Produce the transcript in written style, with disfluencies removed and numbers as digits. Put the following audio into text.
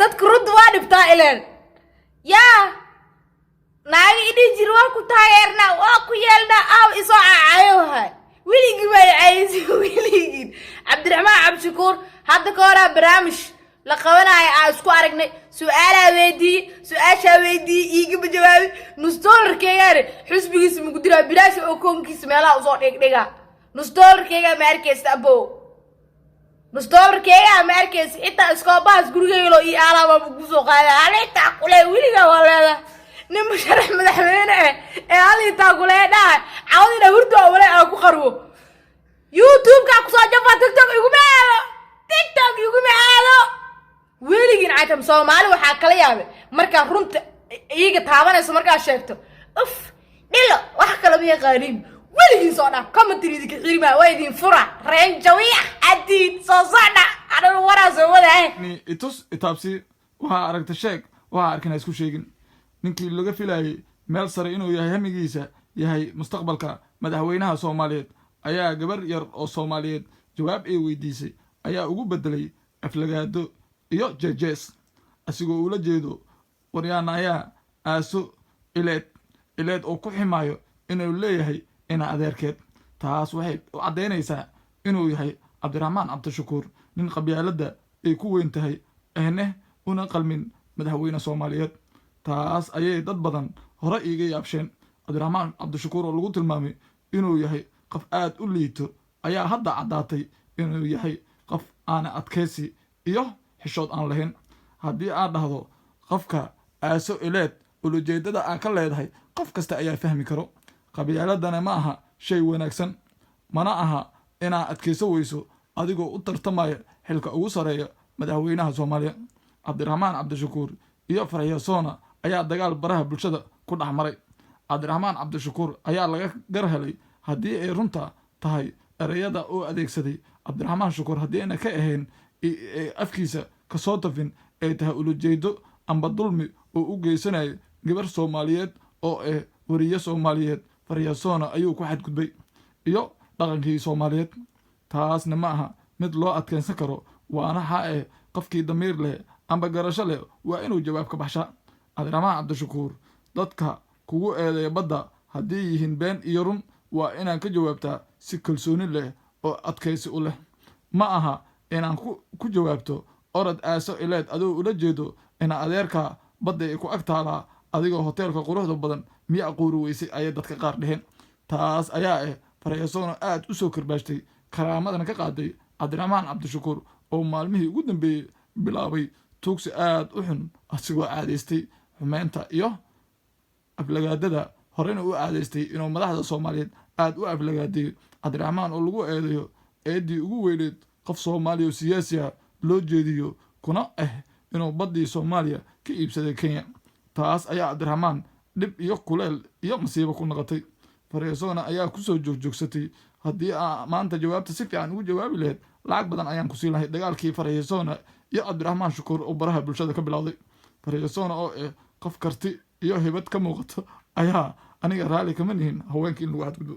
Dadka runta waa dhibtaa ileen. Yaa naaga idhihi jir, waa ku taageernaa, waa ku yeelnaa, aaw isoo caacayo wahay. Weligii baa caysi weligiin. Cabdiraxmaan Cabdishakuur hadda ka horaa barnaamij la qabanaayo aan isku aragnay, su-aalaa weydiiyey, su-aashaa weydiiyey, iigama jawaabi. Nus doolarkeegaane xusbigiisa mugudiraa bilaash oo koonkiisa meelaha usoo dhigdhigaa. Nus doolarkeegaa ma arkaysa, abo? Nus doolarkeegaa ma arkaysa? Xitaa iskoobahaas gurigeyga loo ii aalaabaa kusoo qaada. Halitaa kule weligaa waa leedahay nin musharax madaxweyne ah ee halitaa kule dhaha cawadina hurdo wale aan ku qarwo. YouTube-kaa kusoo jafa, TikTok iguma aado, TikTok iguma aado weligiin. Caytam Soomaali waxaa kala yaabay markaa runta iyaga taabanayso, markaa sheegto, uf, dhilo, wax kale ma yaqaaniin. Weligiin soo dhaaf, commentary idinka xirimaa, waa idin fura reenjawiya adiin soo socdha anan waraa soo wadaay. Itus itaabsi, waxaa aragta sheeg, waxaa arkin ha isku sheegin. Ninkii laga filayay meel sare inuu yahay, hamigiisa yahay mustaqbalka madaxweynaha Soomaaliyeed, ayaa gabar yar oo Soomaaliyeed jawaab ay weydiisay ayaa ugu bedelay aflagaado iyo jeejees, asigoo ula jeedo waryaana ayaa aaso ileed ileed oo ku ximaayo inuu leeyahay ina adeerkeed. Taas waxay u caddaynaysaa inuu yahay Cabdiraxmaan Cabdishakuur nin qabyaaladda ay ku weyn tahay, ehneh una qalmin madaxweyne Soomaaliyeed. Taas ayay dad badan hore iiga yaabsheen. Cabdiraxmaan Cabdishakuur oo lagu tilmaamay inuu yahay qof aad u liito ayaa hadda caddaatay inuu yahay qof aana adkaysi iyo xishood aan lahayn. Haddii aad dhahdo qofka aaso ileed, ulajeedada aan ka leedahay qof kasta ayaa fahmi karo. Qabyaaladana ma aha shay wanaagsan, mana aha inaa adkayso weyso adigoo u tartamaya xilka ugu sareeya madaxweynaha Soomaaliya. Cabdiraxmaan Cabdishakuur iyo Farxiyo Soona ayaa dagaal baraha bulshada ku dhex maray. Cabdiraxmaan Cabdishakuur ayaa laga gar helay haddii ay runta tahay ereyada uu adeegsaday Cabdiraxmaan Shukuur, haddii ayna ka ahayn afkiisa kasoo tafin, ay tahay ulajeedo amba dulmi oo u geysanayo gabar Soomaaliyeed oo ah wariye Soomaaliyeed. Faryasoona ayuu ku xadgudbay iyo dhaqankii Soomaaliyeed. Taasna ma aha mid loo adkeensan karo, waana ha eh qofkii damiir leh amba garasho leh waa inuu jawaab ka baxshaa. Cabdiraxmaan Cabdishakuur, dadka kugu eedeeya badda haddii yihiin been iyo run, waa inaan ka jawaabtaa si kalsooni leh oo adkaysi u leh. Ma aha inaan ku jawaabto orod aaso ileed, adoo ula jeedo ina adeerka badda ay ku ag taalaa, adigoo hoteelka quruxda badan miya quuri weysay, ayay dadka qaar dheheen. Taas ayaa ah Faryasoona aad u soo karbaashtay, karaamadana ka qaaday Cabdiraxmaan Cabdishakuur, oo maalmihii ugu dambeeyey bilaabay tuugsi aad u xun, asigoo caadaystay xumeynta iyo aflagaadada, horena u caadaystay inuu madaxda Soomaaliyeed aad u aflagaadeeyo. Cabdiraxmaan oo lagu eedeeyo eeddii ugu weyneed qof Soomaaliya oo siyaasi ah loo jeediyo, kuna ah inuu baddii Soomaaliya ka iibsaday Kenya, taas ayaa Cabdiraxmaan dhib iyo kuleel iyo masiibo ku noqotay. Faryasoona ayaa kusoo joogjoogsatay, haddii aa maanta jawaabta si fiican ugu jawaabi lahayd, lacag badan ayaan kusii lahay. Dagaalkii Faryasoona iyo Cabdiraxmaan Shukuur oo baraha bulshada ka bilowday, Faryasoona oo ah qof karti iyo hibad ka muuqato ayaa aniga raalli kama nihin haweenka in lagu xadgudbo.